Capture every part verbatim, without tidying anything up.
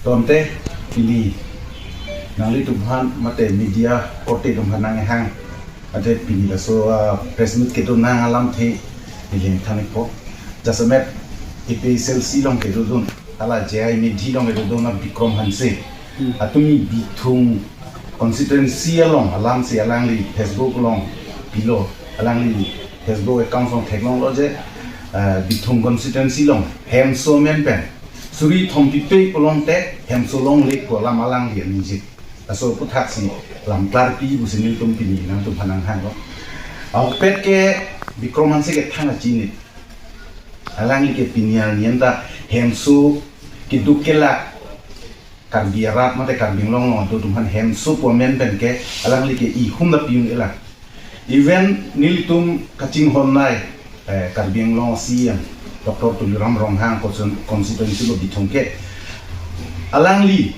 Tangte pini nanglitum aphan mate media korte atum aphan nanghang, mate pini laso, ah, press meet kedo nang alamthe neli than-ikpo. Jasemet A P H L C along kedodun, hala J I Medhi along kedodun a Bikram Hanse. Hmm. Atum Bithung constituency along alamsi alangli Facebook along pilo, alangli Facebook account along theklonglo je, ah, Bithung constituency along hemso amen pen suri thompipe pulote hemso longle pu alam alangli aningje. Laso aputhaksi lam klarpi pusi nelitum pini nangtum aphan nanghanglo. Ahokpet ke Bikram Hanse ke thang achinit. Alangli ke pini arni anta hemso keduk kelak Karbi arat mate Karbi Anglong along atum aphan hemso pu amen pen ke alangli ke ihum ta pi-un-elang. Even nelitum kachinghonnei, eh, Karbi Anglong C E M Doctor Tuliram Ronghang constituen-, constituency lo Bithung ke, alangli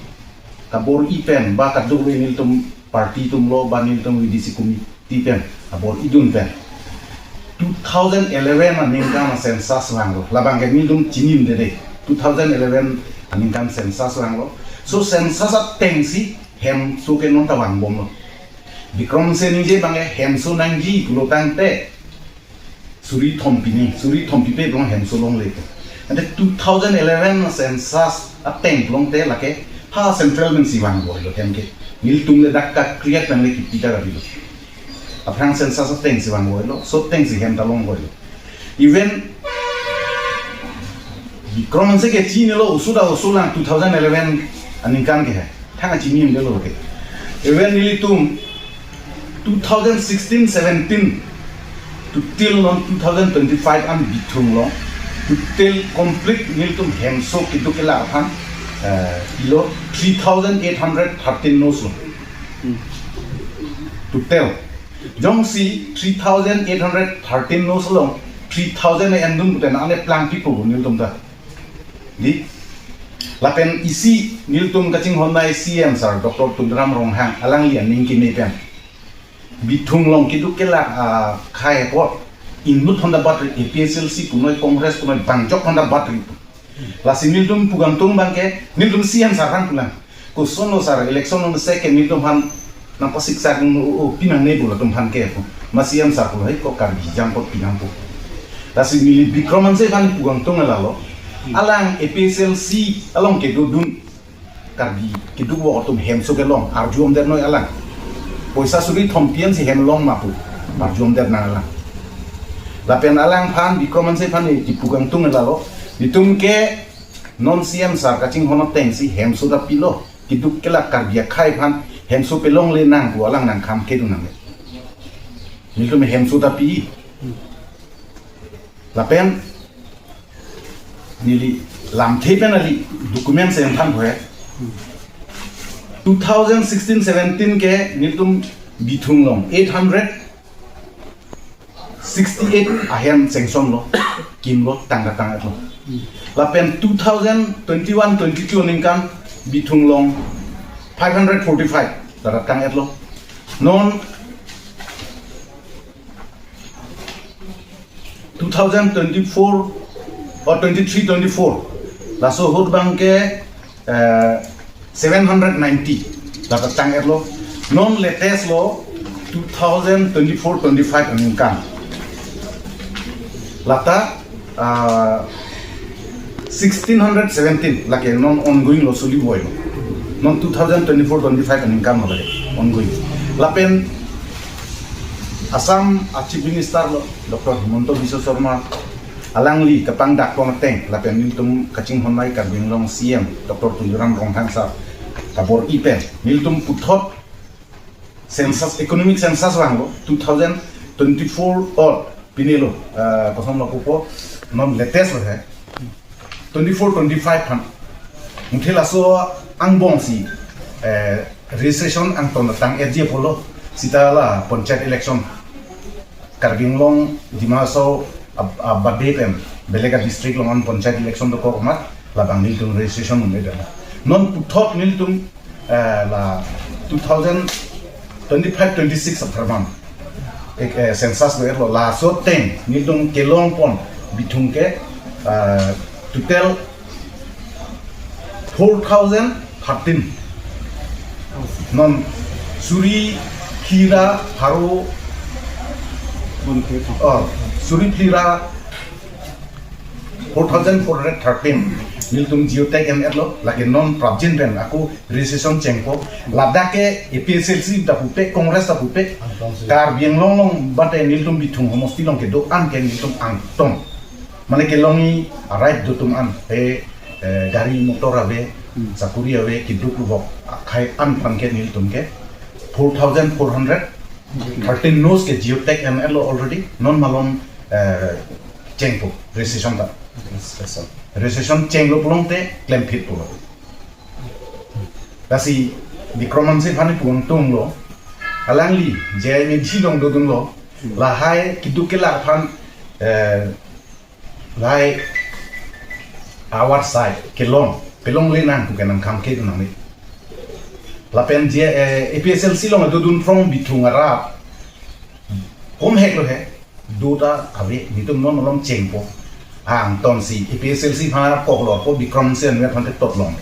kabor-i pen ba kadokave nelitum party atum lo ba nelitum V D C committee pen kabor-idun pen two thousand eleven aningkan a census vanglo. Labang ke nelitum chinidunde, two thousand eleven aningkan census vanglo. So census atengsi hemso ke non ta vangbomlo. Bikram Hanse ningje abang ke hemso nangji pulo tangte suri thompi ni, suri thompipe pulo hemso longle. Ante two thousand eleven census ateng pulote lake ha central pensi vangvoilo hem ke. Nelitum le dak ka create nangle kipi ta kabilo. Aphrang census atengsi vangvoilo, laso atengsi hem ta longvoilo. Even Bikram Hanse ke chinilo, oso ta oso lang two thousand eleven aningkan ke he. Thang achinidunlo ke. Even nelitum two thousand sixteen seventeen to till non two thousand twenty-five an Bithung along to till complete nelitum hemso keduk kelak aphan, eh, pilo three thousand eight hundred thirteen nos lo. Hmm. Total. Jongsi three thousand eight hundred thirteen nos along three thousand endun pute na ane plangpipo nelitum ta. Di. Lapen isi nelitum kachinghonnei C E M sir Doctor Tuliram Ronghang alangli aning keme pen Bithung along keduk kelak, ah, akhei apot inut aphan ta batri, A P H L C punoi, Congress punoi, bang ajok aphan ta batri. Lasi nelitum pu kangtung abang ke, nelitum C E M sir aphan pulang. Koson lo sir, election along se ke nelitum aphan nangpasiksak, o, o, pinangne pu latum aphan ke pu. Ma C E M sir pulo, hai ko Karbi jam apot pinangpo. Lasi neli Bikram Hanse aphan pu kangtung lalo. Alang A P H L C along kedodun Karbi keduk vo atum hemso kelong arju-omdetnoi alang. Poisa suri thompi ansi hem long ma pu arju-omdet nang alang. Lapen alangphan Bikram Hanse aphan neli pu kangtung lalo. Nelitum ke non C E M sir kachinghon atengsi hemso ta pilo. Keduk kelak Karbi akhei aphan hemso pelongle nang pu alang nangkham kedun nangne. Nelitum hemso ta pi. Lapen neli lamthe pen neli document se than pho he. Two thousand sixteen seventeen ke nelitum Bithung along eight hundred sixty-eight ahem sanction lo, kimlo, tang ta tang-etlo. Lapen two thousand twenty-one twenty-two aningkan Bithung along five hundred forty-five ta tang-etlo. Non two thousand twenty-four or twenty-three twenty-four, laso ahut abang ke, eh, seven hundred ninety lata tang-etlo. Non latest lo two thousand twenty-four twenty-five aningkan. Lata, ah, sixteen hundred seventeen lake non ongoing lo, suli boi lo. Non two thousand twenty-four twenty-five aningkan lo lake ongoing. Lapen Assam a Chief Minister lo Doctor Himanta Biswa Sarma, alangli kapangdak pon ateng, lapen nelitum kachinghon amei Karbi Anglong C M Doctor Tuliram Ronghang sir kabor-i pen nelitum puthot census, economic census vanglo two thousand twenty-four or pine lo, eh, koson lo pupo, non latest lo he, twenty-four twenty-five aphan. Muthe laso angbong si, eh, registration angton tang-etji apotlo, seta la panchayat election Karbi Anglong, Dima Hasao ab-, abade pen belek a district along an panchayat election dokok amat labang nelitum registration un-edetlo. Non puthot nelitum, eh, la two thousand twenty-five twenty-six apharman, eh, eh, census lo-etlo, laso ateng nelitum kelong pon Bithung ke, eh, total Four thousand thirteen. Non suri phli ra pharo, oh, suri phli ra four thousand four hundred thirteen nelitum geotag en-etlo, lake non prapjin pen ako registration chengpo. Ladak ke A P H L C ta pupe, Congress ta pupe, Karbi Anglong along bate nelitum Bithung homosti along kedo-an ke nelitum angton. Mane kelongji a-right do atum an, he, eh, gari motor ave, sakuri ave, keduk kuvok akhei an aphan ke nelitum ke four thousand four hundred thirteen nos ke geotag en-etlo already. Non malom, eh, chengpo, registration ta. Registration chenglo pulote klem phit pulo. Lasi Bikram Hanse aphan pu angtunglo. Alangli J I Methi along dodunlo. Lahai keduk kelak aphan, eh, lahai awar sai kelong, pelongle nang pu ke nangkham kedun nangne. Lapen je, eh, A P H L C along dodun from Bithung arat. Kom hek lo he. Duta ave, nelitum non malom chengpo. Angtonsi A P H L C aphan koklorpo, Bikram Hanse anvet aphan te tot long.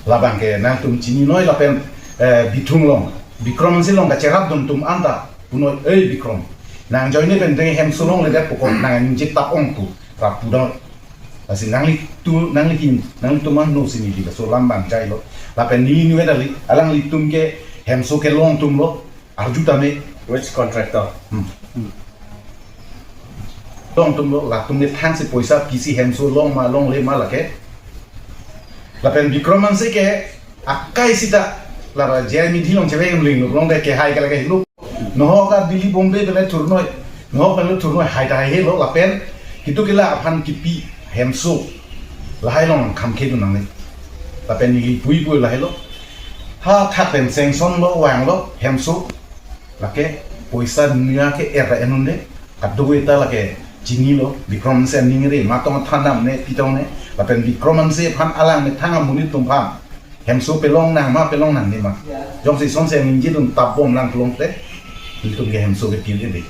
Labang ke nangtum chininoi lapen, eh, Bithung along, Bikram Hanse along kacherapdun atum anta punoi, "Ei Bikram, nang ajoine pen deng hemso longledet pokok, nang ningje tap-ong," pu rap pudang. Lasi nanglitum, nanglihin, nanglitum angno si neli laso alam bang jailo. Lapen neli nuet ali, alanglitum ke hemso kelong atumlo, arju tame. Which contractor? Hmm. Long atumlo, latum ne thangsi poisa pisi hemso long ma longle ma lake. Lapen Bikram Hanse ke akai sita, la J I Methi along chevek em ling lo, longdet ke hai ke lake lo. Nohok a Delhi Bombay pen le thurnoi, nohok pen le thurnoi, hai ta hai helo lapen keduk kelak aphan kipi hemso lahai along kham kedun nangne. Lapen neli puipui lahelo. Ha thak pen sanction lo, vanglo hemso. Lake poisa nuya ke er en-un de. Kadokave ta lake chinilo, Bikram Hanse aningri, matong thandam ne, pitong ne. Lapen Bikram Hanse aphan alang methang amonit atum aphan hemso pelong nang ma, pelong nangne ma. Jongsi sonsi ningjedun tapbom lang pulote, nelitum ke hemso ke pil ebe.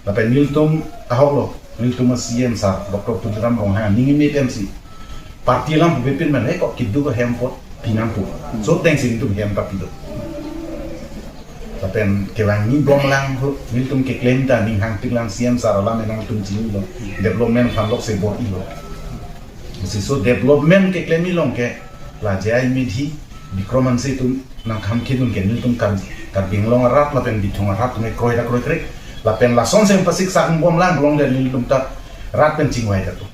Lapen nelitum ahoklo, nelitum a C M sir, Doctor Tuliram Ronghang, aning eme pensi party alam pupepin man, he kok keduk ahem apot pinang pu. So tengsi nelitum hem ta pilo. Lapen kevangji bomlang ho, nelitum keklem ta ning hangtik lang, C M sir alam nangtum chinilo. Development aphan lok se bor-ilo. Si so development keklem along ke la J I Methi, Bikram Hanse atum nangkham kedun ke nelitum Kar-, Karbi Anglong arat lapen Bithung arat atum ke kroi ta kroikre. Lapen lason si pasiksak bomlang longdet, nelitum ta rat pen chingvai ta tu.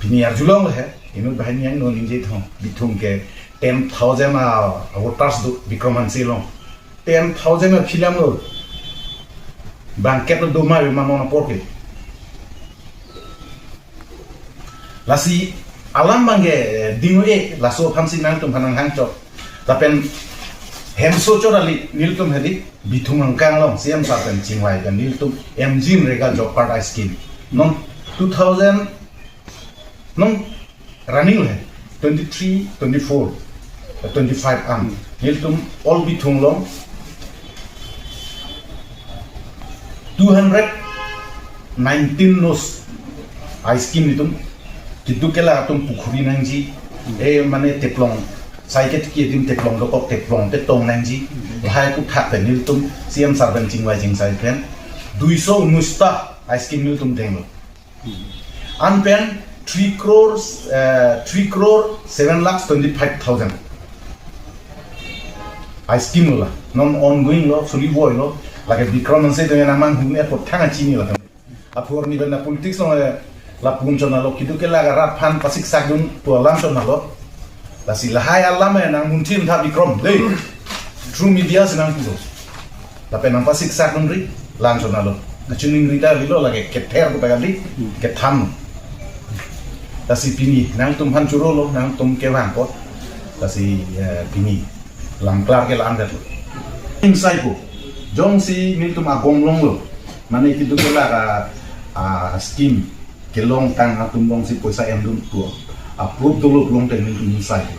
Pini arjulong lo he, inut banghini angno ningje thong, Bithung ke ten thousand a voters do Bikram Hanse along. Ten thousand a film lo. Bangkep lo do ma ma non apor ke. Lasi alam bang ke, eh, ding-e, laso aphansi nangtum aphan nanghangchok. Lapen hemso chot ali nelitum hedi Bithung angkang along C M sir pen chingvai pen nelitum MGNREGA job card a-scheme. Non two thousand, non running le twenty-three, twenty-four, eh, twenty-five an. Nelitum all Bithung along two hundred nineteen nos a-scheme itum, keduk kelak atum pukhuri nangji, eh, mane teplong, sai ketiki adim teplong dokok, teplong petong nangji, lahai aputhak pen nelitum C M sir pen chingvai chingsai pen duiso unis ta a-scheme nelitum denglo. An pen three crores, eh, three crore seven lakhs twenty-five thousand. A-scheme lo la, non ongoing lo, suli boi lo, lake Bikram Hanse atum nangmanghun apot thang chinilo. Apor ni benda politics lo, eh, lapu chonalo, keduk kelak arat aphan pasiksakdun pu alam chonalo. Lasi lahai alam, eh, nangmunthim tha Bikram, dei. Through media si nangpulo. Lapen nangpasiksakdunri, lang chonalo. Kachiningri ta lilo, lake kether ko ta kali, kethan. Lasi pini nangtum aphan churolo, nangtum kevang apot. Lasi, eh, pini lam klar ke la-an det lo. Ingsai ko, jongsi nelitum agong longlo, mane keduk kelak a, a-scheme kelong tang atum jongsi poisa emdun pu a-proof dolo pulote nelitum ingsai ko.